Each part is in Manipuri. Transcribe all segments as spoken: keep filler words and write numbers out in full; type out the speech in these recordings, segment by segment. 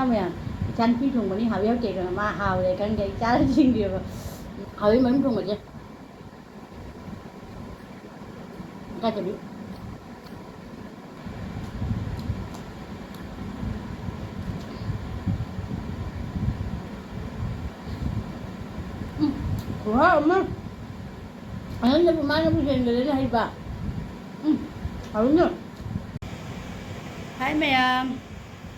ꯃꯌꯥꯝ, ꯏꯆꯥꯅꯨꯄꯤ ꯊꯣꯡꯕꯅꯤ, ꯍꯥꯎꯏ ꯍꯥꯎꯇꯦ ꯈꯪꯉ-, ꯃꯥ ꯍꯥꯎꯔꯦ ꯈꯪꯗꯦ, ꯑꯩ ꯆꯥꯔ ꯆꯤꯡꯒꯦꯕ꯫ ꯍꯥꯎꯏ ꯃꯔꯨꯝ ꯊꯣꯡꯕꯁꯦ꯫ ꯀꯥꯏꯗꯕꯤ꯫ ꯎꯝ, ꯈꯨꯍꯥꯎ ꯑꯃ꯫ ꯑꯍꯟꯅꯕꯨ ꯃꯥꯅꯕꯨ ꯍꯦꯟꯒ꯭ꯔꯦꯅꯦ ꯍꯩꯕ꯫ ꯎꯝ, ꯍꯥꯎꯏꯅꯦ꯫ ꯍꯥꯏ ꯃꯌꯥꯝ꯫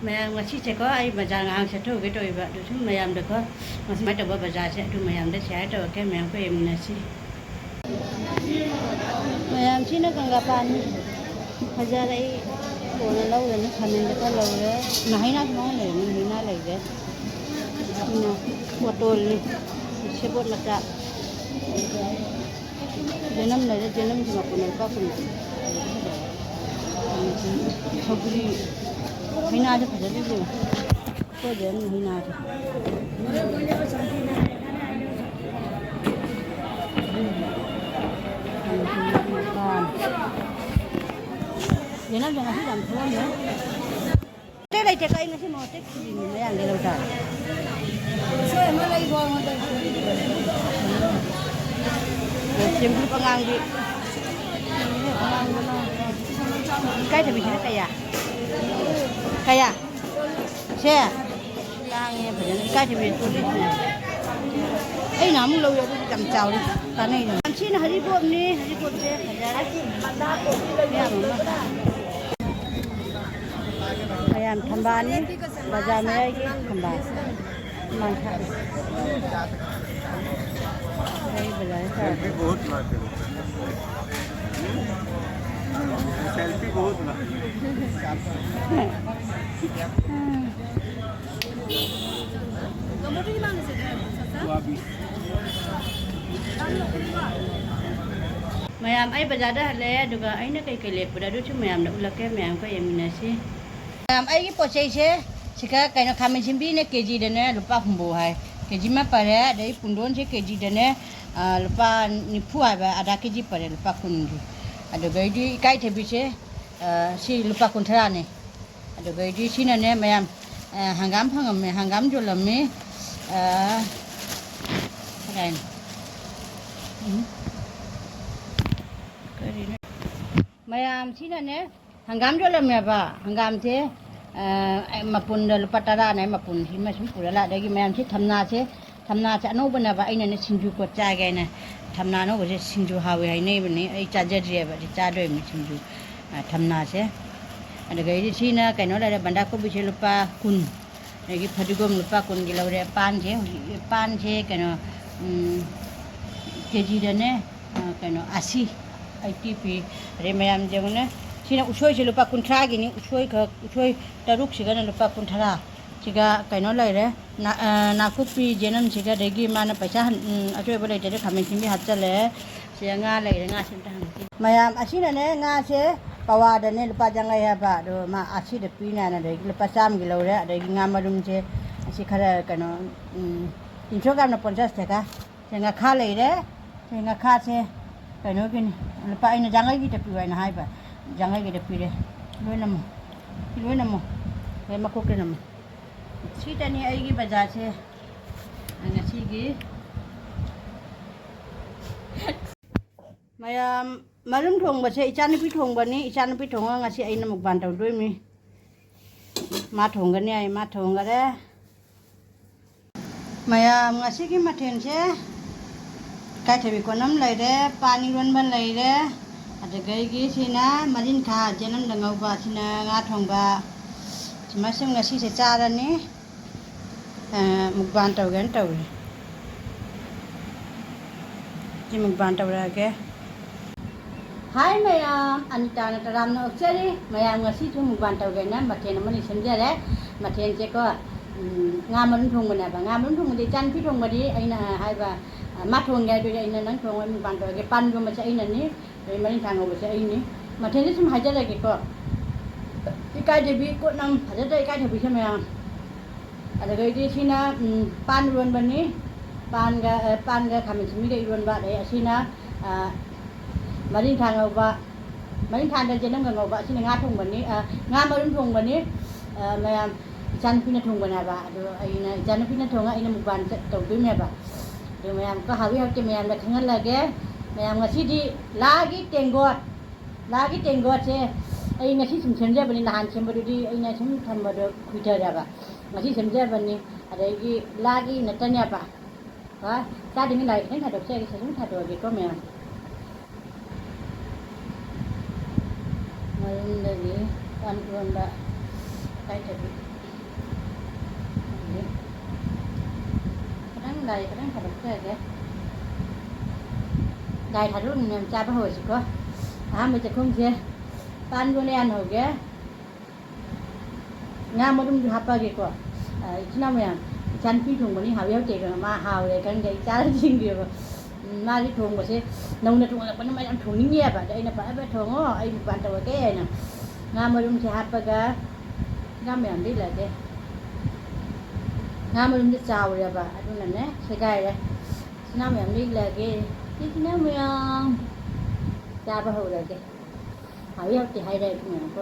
ꯃꯌꯥꯝ ꯉꯁꯤꯁꯦꯀꯣ, ꯑꯩ ꯕꯖꯥꯔ ꯉꯥꯏꯍꯥꯛ ꯆꯠꯊꯣꯛꯎꯒꯦ ꯇꯧꯔꯤꯕ꯫ ꯑꯗꯨ ꯁꯨꯝ ꯃꯌꯥꯝꯗꯀꯣ, ꯉꯁꯤ ꯀꯃꯥꯏꯅ ꯇꯧꯕ ꯕꯖꯥꯔꯁꯦ, ꯑꯗꯨ ꯃꯌꯥꯝꯗ share ꯇꯧꯔꯛꯀꯦ, ꯃꯌꯥꯝ ꯈꯔ ꯌꯦꯡꯃꯤꯟꯅꯁꯤ꯫ ꯃꯌꯥꯝꯁꯤꯅ ꯒꯪꯒꯥ ꯄꯥꯟꯅꯤ꯫ ꯐꯖꯔꯦ, ꯑꯩ ꯀꯣꯟꯅ ꯂꯧꯔꯅꯤ꯫ ꯈꯥꯃꯦꯟꯗ ꯈꯔ ꯂꯧꯔꯦ꯫ ꯉꯥꯍꯩꯅꯥꯁꯨ ꯃꯉꯣꯟ ꯂꯩꯔꯝꯃꯤ, ꯉꯥꯍꯩꯅꯥ ꯂꯩꯔꯦ꯫ ꯑꯗꯨꯅ ꯄꯣꯇꯣꯜꯅꯤ, ꯁꯦꯕꯣꯠ ꯃꯆꯥ꯫ ꯌꯦꯅꯝ ꯂꯩꯔꯦ, ꯌꯦꯅꯝꯒꯤ ꯃꯄꯨꯟ ꯂꯨꯄꯥ ꯀꯨꯟ꯫ ꯁꯧꯒ꯭ꯔꯤ, ꯍꯩꯅꯥꯁꯦ ꯐꯖꯅ ꯌꯦꯡꯉꯨ꯫ ꯁꯣꯏꯗ꯭ꯔꯅꯤ ꯍꯩꯅꯥꯁꯦ꯫ ꯌꯦꯅꯝꯁꯦ ꯉꯁꯤ ꯌꯥꯝ ꯊꯣꯛꯑꯝꯃꯦ꯫ ꯑꯇꯩ ꯂꯩꯇꯦ, ꯀꯩ ꯉꯁꯤ ꯃꯣꯔꯣꯛ ꯑꯇꯦꯛ ꯁꯤꯡꯖꯨ ꯃꯌꯥꯝꯗ ꯂꯧ ꯇꯥꯔꯦ꯫ ꯎꯁꯣꯏ ꯑꯃ ꯂꯩꯒꯣ ꯑꯩꯉꯣꯟꯗ꯫ ꯆꯦꯡꯒꯨꯞ ꯑꯉꯥꯡꯕꯤ꯫ ꯏꯀꯥꯏꯊꯕꯤꯁꯤꯅ ꯀꯌꯥ? ꯀꯌꯥ? ꯁꯦ? ꯇꯥꯡꯉꯦ ꯐꯖꯅ꯫ ꯏꯀꯥꯏꯊꯕꯤ ꯆꯣꯂꯤꯁꯤꯅ꯫ ꯑꯩ ꯅꯍꯥꯟꯃꯨꯛ ꯂꯧꯋꯦ, ꯑꯗꯨꯗꯤ ꯌꯥꯝ ꯆꯥꯎꯔꯦ꯫ ꯀꯥꯟꯅꯩ꯫ ꯌꯥꯝ ꯊꯤꯅ ꯍꯔꯤꯕꯣꯞꯅꯤ, ꯍꯔꯤꯕꯣꯞꯁꯦ ꯐꯖꯔꯦ꯫ ꯃꯌꯥꯝ ꯑꯃ꯫ ꯃꯌꯥꯝ ꯊꯝꯕꯥꯜꯅꯤ, ꯕꯖꯥꯔ ꯃꯌꯥꯏꯒꯤ ꯊꯝꯕꯥꯜ꯫ ꯃꯥꯟ ꯊꯥ-, ꯃꯌꯥꯏꯒꯤ ꯕꯖꯥꯔ ꯁꯦꯜꯐꯤ ꯆꯥꯎꯔꯦ꯫ ꯕꯣꯠ ꯂꯥꯛꯀꯅꯤ꯫ ꯁꯦꯜꯐꯤ ꯕꯣꯠ ꯂꯥꯛꯀꯅꯤ꯫ ꯃꯌꯥꯝ, ꯑꯩ ꯕꯖꯥꯔꯗ ꯍꯜꯂꯛꯑꯦ, ꯑꯗꯨꯒ ꯑꯩꯅ ꯀꯩꯀꯩ ꯂꯦꯛꯄꯗ ꯑꯗꯨꯁꯨ ꯃꯌꯥꯝꯗ ꯎꯠꯂꯛꯀꯦ, ꯃꯌꯥꯝꯒ ꯌꯦꯡꯃꯤꯟꯅꯁꯤ꯫ ꯃꯌꯥꯝ, ꯑꯩꯒꯤ ꯄꯣꯠ ꯆꯩꯁꯦ ꯁꯤꯒ ꯀꯩꯅꯣ, ꯈꯥꯃꯦꯟ ꯑꯁꯤꯟꯕꯤꯅ ꯀꯦꯖꯤꯗꯅꯦ ꯂꯨꯄꯥ ꯍꯨꯝꯐꯨ ꯍꯥꯏ, ꯀꯦꯖꯤ ꯑꯃ ꯄꯥꯔꯦ꯫ ꯑꯗꯩ ꯄꯨꯡꯗꯣꯟꯁꯦ ꯀꯦꯖꯤꯗꯅꯦ, ꯑ, ꯂꯨꯄꯥ ꯅꯤꯐꯨ ꯍꯥꯏꯕ, ꯑꯗꯥ ꯀꯦꯖꯤ ꯄꯥꯔꯦ ꯂꯨꯄꯥ ꯀꯨꯟꯒꯤ꯫ ꯑꯗꯨꯒꯩꯗꯤ ꯏꯀꯥꯏꯊꯕꯤꯁꯦ, ꯑ, ꯁꯤ ꯂꯨꯄꯥ ꯀꯨꯟꯊ꯭ꯔꯥꯅꯦ꯫ ꯑꯗꯨꯒꯩꯗꯤ ꯁꯤꯅꯅꯦ ꯃꯌꯥꯝ, ꯑ, ꯍꯪꯒꯥꯝ ꯐꯪꯉꯝꯃꯦ, ꯍꯪꯒꯥꯝ ꯌꯣꯜꯂꯝꯃꯤ꯫ ꯑ, ꯀꯗꯥꯏꯅꯣ? ꯎꯝ꯫ ꯀꯔꯤꯅꯣ? ꯃꯌꯥꯝꯁꯤꯅꯅꯦ, ꯍꯪꯒꯥꯝ ꯌꯣꯜꯂꯝꯃꯦꯕ꯫ ꯍꯪꯒꯥꯝꯁꯦ, ꯑ, ꯃꯄꯨꯟꯗ ꯂꯨꯄꯥ ꯇꯔꯥꯅꯦ, ꯃꯄꯨꯟꯁꯤꯃ ꯁꯨꯝ ꯄꯨꯔ ꯂꯥꯛꯑꯦ꯫ ꯑꯗꯒꯤ ꯃꯌꯥꯝꯁꯤ ꯊꯝꯅꯥꯁꯦ, ꯊꯝꯅꯥꯁꯦ ꯑꯅꯧꯕꯅꯦꯕ꯫ ꯑꯩꯅꯅꯦ ꯁꯤꯡꯖꯨ ꯀꯣꯠ ꯆꯥꯒꯦ ꯍꯥꯏꯅ ꯊꯝꯅꯥ ꯑꯅꯧꯕꯁꯦ ꯁꯤꯡꯖꯨ ꯍꯥꯎꯋꯦ ꯍꯥꯏꯅꯩꯕꯅꯤ꯫ ꯑꯩ ꯆꯥꯖꯗ꯭ꯔꯤꯑꯕ, ꯑꯗꯨ ꯆꯥꯗꯣꯏꯕꯅꯤ ꯁꯤꯡꯖꯨ, ꯑ, ꯊꯝꯅꯥꯁꯦ꯫ ꯑꯗꯨꯗꯒꯤꯗꯤ ꯁꯤꯅ ꯀꯩꯅꯣ ꯂꯩꯔꯦ, ꯕꯟꯗꯥ ꯀꯣꯕꯤꯁꯦ ꯂꯨꯄꯥ ꯀꯨꯟ꯫ ꯑꯗꯒꯤ ꯐꯗꯤꯒꯣꯝ ꯂꯨꯄꯥ ꯀꯨꯟꯒꯤ ꯂꯧꯔꯦ꯫ ꯄꯥꯟꯁꯦ ꯍꯧꯖꯤꯛ, ꯄꯥꯟꯁꯦ ꯀꯩꯅꯣ, ꯎꯝ, ꯀꯦꯖꯤꯗꯅꯦ, ꯑ, ꯀꯩꯅꯣ, ꯑꯁꯤ, ꯑꯩꯠꯇꯤ ꯄꯤ꯫ ꯑꯗꯩ ꯃꯌꯥꯝ ꯌꯦꯡꯉꯨꯅꯦ, ꯁꯤꯅ ꯎꯁꯣꯏꯁꯦ ꯂꯨꯄꯥ ꯀꯨꯟꯊ꯭ꯔꯥꯒꯤꯅꯤ꯫ ꯎꯁꯣꯏ ꯈꯛ, ꯎꯁꯣꯏ ꯇꯔꯨꯛꯁꯤꯒꯅ ꯂꯨꯄꯥ ꯀꯨꯟꯊ꯭ꯔꯥ꯫ ꯁꯤꯒ ꯀꯩꯅꯣ ꯂꯩꯔꯦ, ꯅꯥ-, ꯑ, ꯅꯥꯀꯨꯞꯄꯤ, ꯖꯦꯅꯝꯁꯤꯒ, ꯑꯗꯒꯤ ꯃꯥꯅ ꯄꯩꯁꯥ ꯍꯟ-, ꯎꯝ, ꯑꯆꯣꯏꯕ ꯂꯩꯇ꯭ꯔꯗꯤ ꯈꯥꯃꯦꯟ ꯑꯁꯤꯟꯕꯤ ꯍꯥꯞꯆꯜꯂꯦ꯫ ꯁꯤꯗ ꯉꯥ ꯂꯩꯔꯦ, ꯉꯥꯁꯤ ꯑꯝꯇ ꯍꯪꯉꯛꯈꯤꯒꯦ꯫ ꯃꯌꯥꯝ, ꯑꯁꯤꯅꯅꯦ ꯉꯥꯁꯦ ꯄꯋꯥꯗꯅꯦ ꯂꯨꯄꯥ ꯌꯥꯡꯈꯩ ꯍꯥꯏꯕ, ꯑꯗꯣ ꯃꯥ ꯑꯁꯤꯗ ꯄꯤꯅꯦꯅ ꯑꯗꯒꯤ ꯂꯨꯄꯥ ꯆꯥꯝꯃꯒꯤ ꯂꯧꯔꯦ꯫ ꯑꯗꯒꯤ ꯉꯥ ꯃꯔꯨꯝꯁꯦ ꯑꯁꯤ ꯈꯔ ꯀꯩꯅꯣ, ꯎꯝ, ꯇꯤꯟꯊ꯭ꯔꯣꯛ ꯌꯥꯝꯅ ꯄꯣꯟꯆꯥꯁ ꯊꯦꯀꯥ꯫ ꯁꯦ ꯉꯥꯈꯥ ꯂꯩꯔꯦ꯫ ꯁꯦ ꯉꯥꯈꯥꯁꯦ ꯀꯩꯅꯣꯒꯤꯅꯤ, ꯂꯨꯄꯥ, ꯑꯩꯅ ꯌꯥꯡꯈꯩꯒꯤꯗ ꯄꯤꯌꯨ ꯍꯥꯏꯅ ꯍꯥꯏꯕ, ꯌꯥꯡꯈꯩꯒꯤꯗ ꯄꯤꯔꯦ꯫ ꯂꯣꯏꯅꯃꯛ, ꯁꯤ ꯂꯣꯏꯅꯃꯛ, ꯂꯣꯏ ꯃꯀꯣꯛꯇ ꯅꯝꯃꯨ꯫ ꯁꯤꯇꯅꯤ ꯑꯩꯒꯤ ꯕꯖꯥꯔꯁꯦ ꯉꯁꯤꯒꯤ꯫ ꯃꯌꯥꯝ, ꯃꯔꯨꯝ ꯊꯣꯡꯕꯁꯦ ꯏꯆꯥꯅꯨꯄꯤ ꯊꯣꯡꯕꯅꯤ꯫ ꯏꯆꯥꯅꯨꯄꯤ ꯊꯣꯡꯉꯒ ꯉꯁꯤ ꯑꯩꯅ ꯃꯨꯛꯕꯥꯡ ꯇꯧꯗꯣꯏꯅꯤ꯫ ꯃꯥ ꯊꯣꯡꯒꯅꯤ ꯍꯥꯏ, ꯃꯥ ꯊꯣꯡꯈꯔꯦ꯫ ꯃꯌꯥꯝ, ꯉꯁꯤꯒꯤ ꯃꯊꯦꯜꯁꯦ ꯏꯀꯥꯏꯊꯕꯤ ꯀꯣꯠꯅꯝ ꯂꯩꯔꯦ, ꯄꯥꯟ ꯏꯔꯣꯟꯕ ꯂꯩꯔꯦ, ꯑꯗꯨꯗꯒꯤ ꯁꯤꯅ ꯃꯔꯤꯟꯈꯥ ꯖꯦꯅꯝꯗ ꯉꯧꯕ, ꯁꯤꯅ ꯉꯥ ꯊꯣꯡꯕ꯫ ꯁꯨꯃꯥꯏꯅ ꯁꯨꯝ ꯉꯁꯤꯁꯦ ꯆꯥꯔꯅꯤ꯫ ꯑ, ꯃꯨꯛꯕꯥꯡ ꯇꯧꯒꯦꯅ ꯇꯧꯔꯤ꯫ ꯁꯤ ꯃꯨꯛꯕꯥꯡ ꯇꯧꯔꯛꯑꯒꯦ꯫ ꯍꯥꯏ ꯃꯌꯥꯝ, ꯑꯅꯤꯇꯥꯅ ꯇꯔꯥꯝꯅ ꯑꯣꯛꯆꯔꯤ꯫ ꯃꯌꯥꯝ ꯉꯁꯤꯁꯨ ꯃꯨꯛꯕꯥꯡ ꯇꯧꯒꯦꯅ ꯃꯊꯦꯜ ꯑꯃꯅꯤ ꯁꯦꯝꯖꯔꯦ꯫ ꯃꯊꯦꯜꯁꯦꯀꯣ, ꯎꯝ, ꯉꯥ ꯃꯔꯨꯝ ꯊꯣꯡꯕꯅꯦꯕ꯫ ꯉꯥ ꯃꯔꯨꯝ ꯊꯣꯡꯕꯗꯤ ꯏꯆꯥꯅꯨꯄꯤ ꯊꯣꯡꯕꯗꯤ ꯑꯩꯅ ꯍꯥꯏꯕ, ꯑ, ꯃꯥ ꯊꯣꯡꯒꯦ ꯍꯥꯏꯗꯨꯗꯤ ꯑꯩꯅ ꯅꯪ ꯊꯣꯡꯉꯣ, ꯃꯨꯛꯕꯥꯡ ꯇꯧꯔꯒꯦ꯫ ꯄꯥꯟ ꯏꯔꯣꯟꯕꯁꯦ ꯑꯩꯅꯅꯤ, ꯑꯗꯩ ꯃꯔꯤꯟꯈꯥ ꯉꯧꯕꯁꯦ ꯑꯩꯅꯤ꯫ ꯃꯊꯦꯜꯁꯦ ꯁꯨꯝ ꯍꯥꯏꯖꯔꯒꯦꯀꯣ꯫ ꯏꯀꯥꯏꯊꯕꯤ ꯀꯣꯠꯅꯝ, ꯐꯖꯗ꯭ꯔꯥ ꯏꯀꯥꯏꯊꯕꯤꯁꯦ ꯃꯌꯥꯝ? ꯑꯗꯨꯗꯒꯤꯗꯤ ꯁꯤꯅ, ꯎꯝ, ꯄꯥꯟ ꯏꯔꯣꯟꯕꯅꯤ꯫ ꯄꯥꯟꯒ, ꯑ, ꯄꯥꯟꯒ ꯈꯥꯃꯦꯟ ꯑꯁꯤꯟꯕꯤꯒ ꯏꯔꯣꯟꯕ꯫ ꯑꯗꯩ ꯑꯁꯤꯅ, ꯑ, ꯃꯔꯤꯡꯈꯥ ꯉꯧꯕ, ꯃꯔꯤꯡꯈꯥꯗ ꯖꯦꯅꯝꯒ ꯉꯧꯕ꯫ ꯑꯁꯤꯅ ꯉꯥ ꯊꯣꯡꯕꯅꯤ, ꯑ, ꯉꯥ ꯃꯔꯨꯝ ꯊꯣꯡꯕꯅꯤ꯫ ꯑ, ꯃꯌꯥꯝ, ꯏꯆꯥꯅꯨꯄꯤꯅ ꯊꯣꯡꯕꯅꯦꯕ꯫ ꯑꯗꯣ ꯑꯩꯅ, ꯏꯆꯥꯅꯨꯄꯤꯅ ꯊꯣꯡꯉ ꯑꯩꯅ ꯃꯨꯛꯕꯥꯡ ꯆꯠ-, ꯇꯧꯗꯣꯏꯅꯦꯕ꯫ ꯑꯗꯣ ꯃꯌꯥꯝ ꯀꯣ, ꯍꯥꯎꯏ ꯍꯥꯎꯇꯦ ꯃꯌꯥꯝꯗ ꯈꯪꯍꯜꯂꯒꯦ꯫ ꯃꯌꯥꯝ ꯉꯁꯤꯗꯤ ꯂꯥꯒꯤ ꯇꯦꯡꯒꯣꯠ, ꯂꯥꯒꯤ ꯇꯦꯡꯒꯣꯠꯁꯦ ꯑꯩ ꯉꯁꯤ ꯁꯨꯝ ꯁꯦꯝꯖꯕꯅꯤ꯫ ꯅꯍꯥꯟ ꯁꯦꯝꯕꯗꯨꯗꯤ ꯑꯩꯅ ꯁꯨꯝ ꯊꯝꯕꯗꯣ ꯈꯨꯏꯊꯔꯕ꯫ ꯉꯁꯤ ꯁꯦꯝꯖꯕꯅꯤ꯫ ꯑꯗꯒꯤ ꯂꯥꯒꯤ ꯅꯠꯇꯅꯦꯕ꯫ ꯍꯣꯏ, ꯆꯥꯗ꯭ꯔꯤꯉꯩ ꯂꯥꯏ ꯈꯤꯇꯪ ꯊꯥꯗꯣꯛꯆꯔꯒꯦ, ꯁꯠ ꯁꯠ ꯊꯥꯗꯣꯛꯑꯒꯦꯀꯣ ꯃꯌꯥꯝ꯫ ꯃꯔꯨꯝꯗꯒꯤ ꯄꯥꯟ ꯏꯔꯣꯟꯕ ꯏꯀꯥꯏꯊꯕꯤ꯫ ꯑꯗꯒꯤ ꯈꯤꯇꯪ ꯂꯥꯏ ꯈꯤꯇꯪ ꯊꯥꯗꯣꯛꯆꯔꯒꯦ꯫ ꯂꯥꯏ ꯊꯥꯗꯣꯛꯑꯒ ꯃꯌꯥꯝ ꯆꯥꯕ ꯍꯧꯔꯁꯤꯀꯣ꯫ ꯑꯍꯥꯟꯕ ꯆꯥꯛꯈꯨꯝꯁꯦ ꯄꯥꯟ ꯏꯔꯣꯟꯕ ꯌꯥꯟꯍꯧꯒꯦ꯫ ꯉꯥ ꯃꯔꯨꯝꯁꯨ ꯍꯥꯞꯄꯛꯑꯒꯦꯀꯣ꯫ ꯑ, ꯏꯆꯤꯟ ꯏꯅꯥꯎ ꯃꯌꯥꯝ, ꯏꯆꯥꯅꯨꯄꯤ ꯊꯣꯡꯕꯅꯤ, ꯍꯥꯎꯏ ꯍꯥꯎꯇꯦ ꯈꯪꯗꯦ, ꯑꯩ ꯆꯥꯔ ꯌꯦꯡꯒꯦꯕ꯫ ꯎꯝ, ꯃꯥꯗꯤ ꯊꯣꯡꯕꯁꯦ ꯅꯧꯅ ꯊꯣꯡꯍꯜꯂꯛꯄꯅ ꯃꯥ ꯌꯥꯝ ꯊꯣꯡꯅꯤꯡꯉꯦꯕ꯫ ꯑꯗ ꯑꯩꯅ, "ꯐꯔꯦ, ꯐꯔꯦ, ꯊꯣꯡꯉꯣ, ꯑꯩ ꯃꯨꯛꯕꯥꯡ ꯇꯧꯔꯒꯦ" ꯍꯥꯏꯅ ꯉꯥ ꯃꯔꯨꯝꯁꯦ ꯍꯥꯞꯄꯒ, ꯉꯥ ꯃꯌꯥꯝꯗꯤ ꯏꯜꯂꯛꯑꯒꯦ꯫ ꯉꯥ ꯃꯔꯨꯝꯁꯦ ꯆꯥꯎꯔꯦꯕ, ꯑꯗꯨꯅꯅꯦ ꯁꯦꯒꯥꯏꯔꯦ꯫ ꯏꯆꯤꯟ ꯏꯅꯥꯎ ꯃꯌꯥꯝꯗꯤ ꯏꯜꯂꯛꯑꯒꯦ꯫ ꯏꯆꯤꯟ ꯏꯅꯥꯎ ꯃꯌꯥꯝ, ꯆꯥꯕ ꯍꯧꯔꯒꯦ꯫ ꯍꯥꯎꯏ ꯍꯥꯎꯇꯦ ꯍꯥꯏꯔꯦ ꯑꯩ ꯃꯌꯥꯝꯀꯣ꯫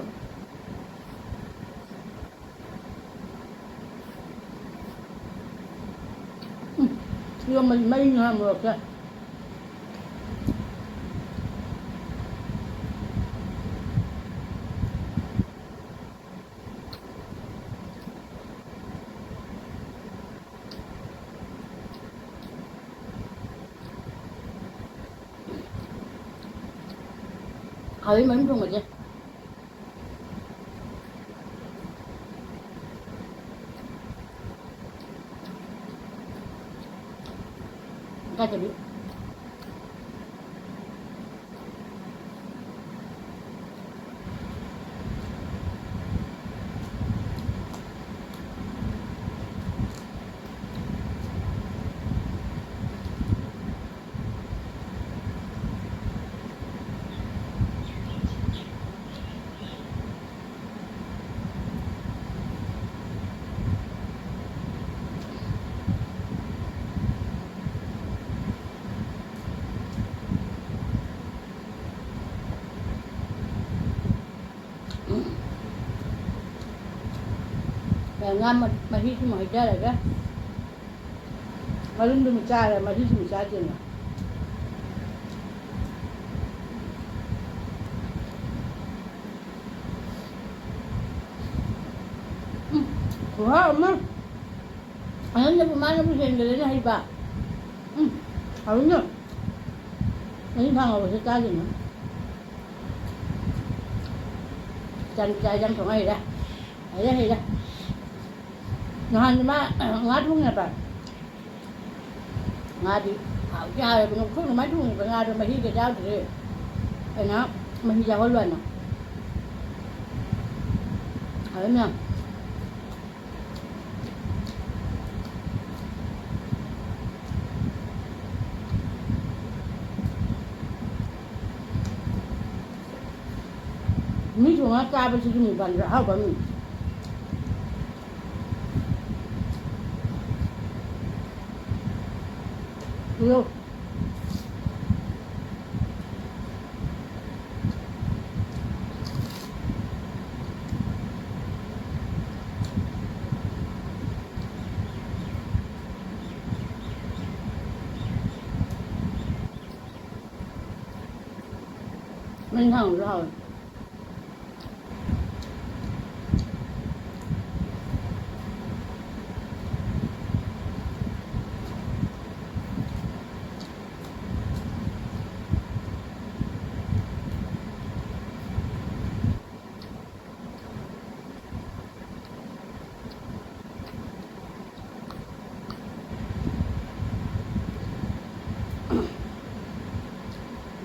ꯎꯝ, ꯏꯔꯣꯟꯕꯁꯤ ꯃꯩꯅꯤ ꯍꯥꯏ ꯃꯣꯔꯣꯛꯁꯦ꯫ ꯍꯥꯎꯏ ꯃꯔꯨꯝ ꯊꯣꯡꯕꯁꯦ꯫ ꯏꯀꯥꯏꯊꯕꯤ꯫ ꯉꯥ ꯃ-, ꯃꯍꯤꯁꯤꯃ ꯍꯩꯖꯔꯒ ꯃꯔꯨꯝꯗꯨꯃ ꯆꯥꯔ ꯃꯍꯤꯁꯤꯃ ꯆꯥꯗꯦꯅ꯫ ꯎꯝ, ꯈꯨꯍꯥꯎ ꯑꯃ꯫ ꯑꯅꯟꯗꯕꯨ ꯃꯥꯅꯕꯨ ꯍꯦꯟꯒ꯭ꯔꯦꯅꯦ ꯍꯩꯕ꯫ ꯎꯝ, ꯍꯥꯎꯋꯤꯅꯦ꯫ ꯑꯩ ꯐꯪꯍꯧꯕꯁꯦ ꯆꯥꯗꯣꯏꯅꯦ꯫ ꯏꯆꯥꯅꯨꯄꯤ ꯆꯥꯛ ꯏꯟꯖꯥꯡ ꯊꯣꯡ ꯍꯩꯔꯦ꯫ ꯍꯩꯔꯦ, ꯍꯩꯔꯦ꯫ ꯅꯍꯥꯟ ꯃꯥ ꯉꯥ ꯊꯣꯡꯉꯦꯕ꯫ ꯉꯥꯗꯤ ꯍꯥꯎꯗꯤ ꯍꯥꯎꯋꯦꯕ, ꯉꯧꯊꯣꯛꯅ ꯃꯥꯏ ꯊꯣꯡꯉꯤꯕ ꯉꯥꯗꯣ ꯃꯍꯤꯒ ꯌꯥꯎꯗ꯭ꯔꯦ꯫ ꯑꯩꯅ ꯃꯍꯤ ꯌꯥꯎꯍꯜꯂꯣꯅ꯫ ꯑꯗꯨꯅ ꯃꯤ ꯊꯣꯡꯉ ꯆꯥꯕꯁꯤꯁꯨ ꯃꯨꯛꯕꯥꯡꯁꯨ ꯑꯍꯥꯎꯕ ꯑꯃꯅꯤ꯫ ꯏꯌꯣ꯫ ꯃꯩ ꯊꯥꯡꯁꯨ ꯍꯥꯎꯋꯦ꯫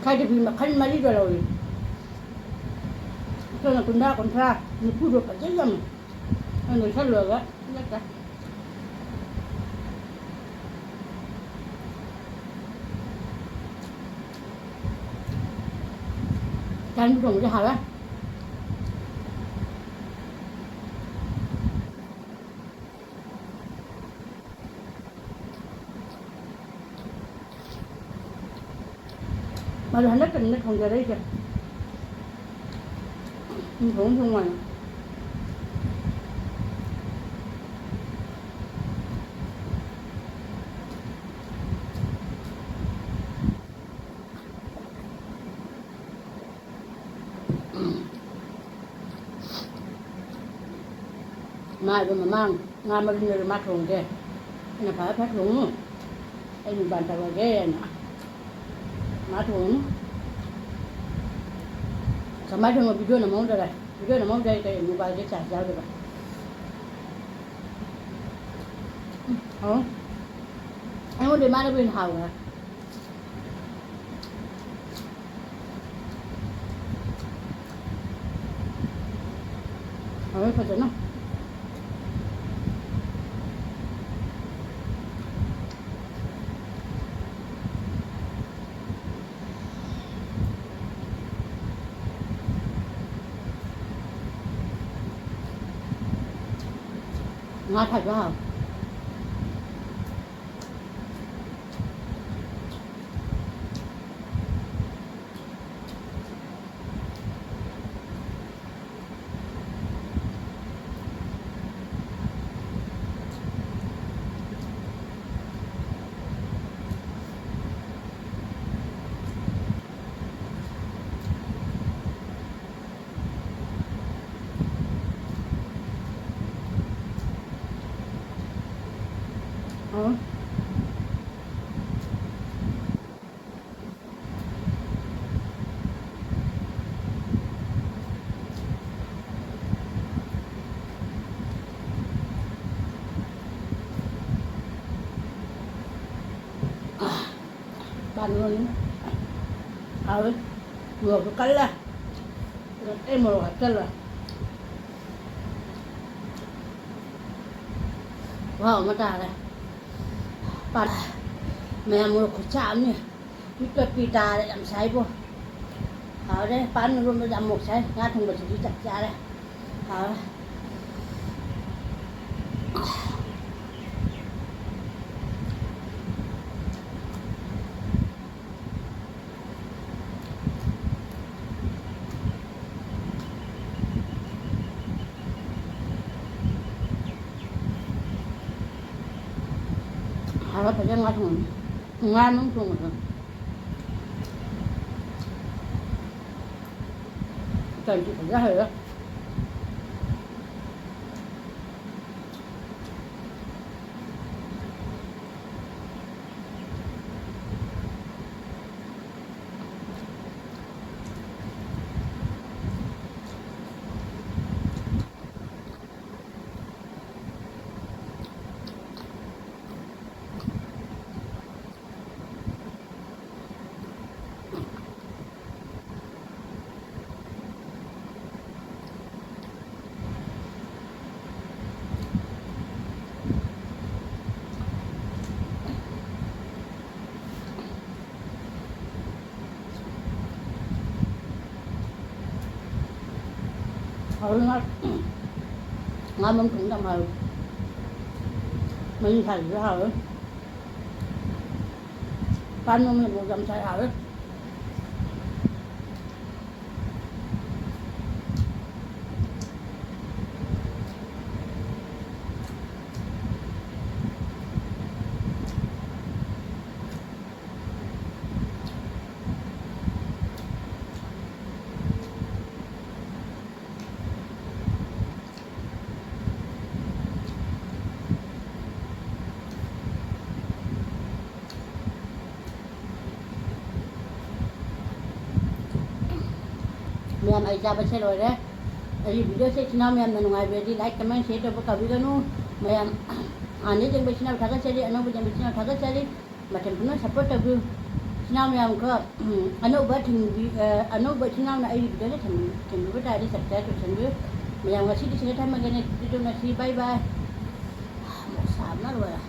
ꯈꯥꯏꯗꯕꯤ ꯃꯈꯜ ꯃꯔꯤꯒ ꯂꯧꯏ꯫ ꯑꯩꯈꯣꯏꯅ ꯀꯨꯟꯊ꯭ꯔꯥ, ꯀꯨꯟꯊ꯭ꯔꯥ, ꯅꯤꯐꯨꯗꯣ ꯐꯖꯩ ꯌꯥꯝꯅ꯫ ꯑꯩꯅ ꯂꯣꯏꯁꯜꯂꯨꯔꯒ ꯅꯠꯇ꯭ꯔꯥ? ꯆꯥꯅꯤꯡ ꯊꯣꯡꯕꯁꯦ ꯍꯥꯎꯋꯦ꯫ ꯃꯗꯨ ꯍꯟꯗꯛꯇꯅꯤꯅ ꯊꯣꯡꯖꯔꯛꯏꯁꯦ꯫ ꯁꯨꯝ ꯊꯣꯡ ꯊꯣꯡ ꯃꯥꯜꯂꯦ꯫ ꯃꯥ ꯍꯥꯏꯕ ꯃꯃꯥꯡ ꯉꯥ ꯃꯔꯨꯝꯗꯨ ꯃꯥ ꯊꯣꯡꯒꯦ꯫ ꯑꯩꯅ ꯐꯔꯦ ꯐꯔꯦ ꯊꯣꯡꯉꯨ꯫ ꯑꯩ ꯃꯨꯛꯕꯥꯡ ꯇꯧꯔꯒꯦꯅ꯫ ꯃꯥ ꯊꯣꯡꯉꯨ꯫ ꯀꯃꯥꯏꯅ ꯊꯣꯡꯉꯣ ꯚꯤꯗꯤꯑꯣ ꯅꯝꯍꯧꯗꯔꯦ꯫ ꯚꯤꯗꯤꯑꯣ ꯅꯝꯍꯧꯗꯔꯦ ꯀꯩ ꯃꯨꯛꯕꯥꯡꯁꯦ ꯆꯥꯔꯖ ꯌꯥꯎꯗꯕ꯫ ꯎꯝ, ꯍꯥꯎ꯫ ꯑꯩꯉꯣꯟꯗ ꯏꯃꯥꯅꯕꯨ ꯍꯦꯟꯅ ꯍꯥꯎꯈ꯭ꯔꯦ꯫ ꯍꯥꯎꯋꯦ ꯐꯖꯅ꯫ ꯉꯥ ꯊꯥꯛꯄ ꯍꯥꯎꯋꯦ꯫ ꯑꯣ꯫ ꯄꯥꯟ ꯏꯔꯣꯟꯕ ꯍꯥꯎꯋꯤ꯫ ꯃꯣꯔꯣꯛꯁꯨ ꯀꯜꯂꯦ꯫ ꯑꯇꯩ ꯃꯣꯔꯣꯛ ꯍꯥꯞꯆꯜꯂꯣꯏ꯫ ꯈꯨꯍꯥꯎ ꯑꯃ ꯇꯥꯔꯦ꯫ ꯄꯥꯟ-, ꯃꯌꯥꯝ ꯃꯣꯔꯣꯛ ꯈꯨꯆꯥ ꯑꯃꯅꯤ꯫ ꯃꯤꯠꯀ ꯄꯤ ꯇꯥꯔꯦ, ꯌꯥꯝ ꯁꯥꯏꯕꯣ꯫ ꯍꯥꯎꯔꯦ꯫ ꯄꯥꯟ ꯏꯔꯣꯟꯕꯁꯦ ꯑꯃꯨꯛ ꯁꯥꯏ꯫ ꯉꯥ ꯊꯣꯡꯕꯁꯤꯗꯤ ꯆꯞ ꯆꯥꯔꯦ꯫ ꯍꯥꯎꯔꯦ꯫ ꯍꯥꯎꯔꯦ, ꯐꯖꯅ ꯉꯥ ꯊꯣꯡꯉꯦ꯫ ꯉꯥ ꯃꯔꯨꯝ ꯊꯣꯡꯕꯗꯣ꯫ ꯇꯟꯁꯨ ꯐꯖ ꯍꯩꯔꯦ꯫ ꯍꯥꯎꯋꯤ ꯉꯥ꯫ ꯉꯥ ꯃꯔꯨꯝ ꯊꯣꯡꯕ ꯌꯥꯝ ꯍꯥꯎꯋꯤ꯫ ꯃꯍꯤ ꯁꯥꯕꯤꯁꯨ ꯍꯥꯎꯋꯤ꯫ ꯄꯥꯟ ꯃꯔꯨꯝ ꯃꯣꯔꯣꯛ ꯌꯥꯝ ꯁꯥꯏ, ꯍꯥꯎꯋꯤ꯫ ꯃꯌꯥꯝ, ꯑꯩ ꯆꯥꯕꯁꯦ ꯂꯣꯏꯔꯦ꯫ ꯑꯩꯒꯤ video ꯁꯦ ꯏꯆꯤꯟ ꯏꯅꯥꯎ ꯃꯌꯥꯝꯅ ꯅꯨꯡꯉꯥꯏꯕꯤꯔꯗꯤ like, comment, share ꯇꯧꯕ ꯀꯥꯎꯕꯤꯒꯅꯨ꯫ ꯃꯌꯥꯝ, ꯍꯥꯟꯅ ꯌꯦꯡꯕ ꯏꯆꯤꯟ ꯏꯅꯥꯎ ꯊꯥꯒꯠꯆꯔꯤ, ꯑꯅꯧꯕ ꯌꯦꯡꯕ ꯏꯆꯤꯟ ꯏꯅꯥꯎ ꯊꯥꯒꯠꯆꯔꯤ꯫ ꯃꯇꯝ ꯄꯨꯝꯅꯃꯛ support ꯇꯧꯕꯤꯌꯨ꯫ ꯏꯆꯤꯟ ꯏꯅꯥꯎ ꯃꯌꯥꯝ ꯀꯣ, ꯎꯝ, ꯑꯅꯧꯕ ꯊꯦꯡꯕꯤ-, ꯑ, ꯑꯅꯧꯕ ꯏꯆꯤꯟ ꯏꯅꯥꯎꯅ ꯑꯩꯒꯤ video ꯁꯦ ꯊꯦꯡ-, ꯊꯦꯡꯕꯤꯕ ꯇꯥꯔꯗꯤ subscribe ꯇꯧꯁꯟꯕꯤꯌꯨ꯫ ꯃꯌꯥꯝ ꯉꯁꯤꯗꯤ ꯁꯤꯗ ꯊꯝꯃꯒꯦꯅꯦ꯫ ꯑꯗꯨꯗꯤ ꯉꯁꯤ bye bye꯫ ꯑꯃꯨꯛ ꯁꯥꯕꯅ ꯂꯣꯏꯔꯦ꯫